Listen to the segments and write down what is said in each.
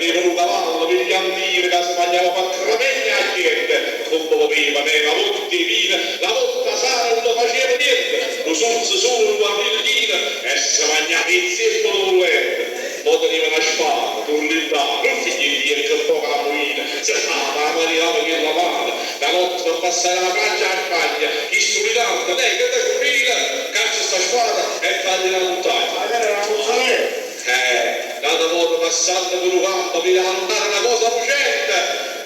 Teneva nu cavallo brillantino ca se magnava p' cramegna 'a gente, comme beveva ne 'na votte 'e vino, 'na votta sana nun le faceva niente, nu surzo sulo nu varrile chino e se magnava 'e zeppole vullente. Mo teneva 'na spada, turlindana, nu figlio 'e Dio che poca ammuina, se lava 'a maritava chella mano. Na notte pe passà d' 'a Francia 'a Spagna, chistu Rinaldo, neh, che te cumbina? Caccia 'sta spada e taglia 'na muntagna. Ma chella era 'na muzzarella! Eh, n'ata vota passanno pe nu campo, vide 'a luntano 'na cosa lucente.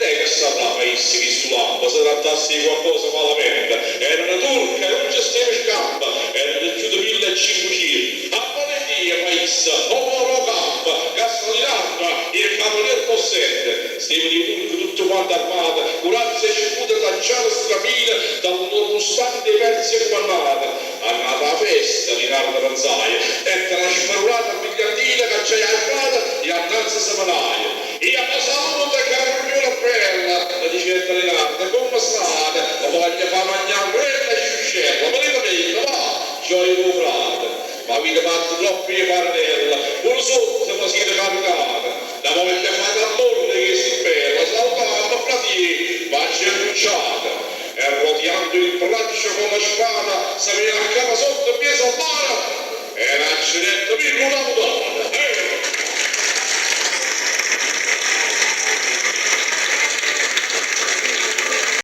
Neh, che sarrà, fa isso, chistu lampo, se trattasse 'e quaccosa malamente. Erano turche, nun ce steva scampo, erano cchiù de 1500. A bona 'e Dio, fa isso, 'o more 'o campo, ca sta Linardo, il cavalier possente. Stevano 'e turche tutte quante armate, curazze e scute d'acciaro strafine, da nu lord mustante 'e Persia cumannate. Arrivata 'a festa, Linardo penzaje, dette 'na sferrata a Vigliantino, cacciaje 'a spada e annanze se menaje. Io ve saluto, carugnuna bella, le dicette Linardo, comme state? Ve voglio fa magnà vrella e sciuscella, venitevenne, va, gioia d' 'o frate. M'avite fatto troppo 'e farenella, pure sotto ve site capitate. Na voglia fate ammore chesta bella, salutammo, fratié, v'aggio annunciato. E roteando il braccio con la spada, se mena a capa sotto 'mmiezo al mare e n'accidente mille una vutata.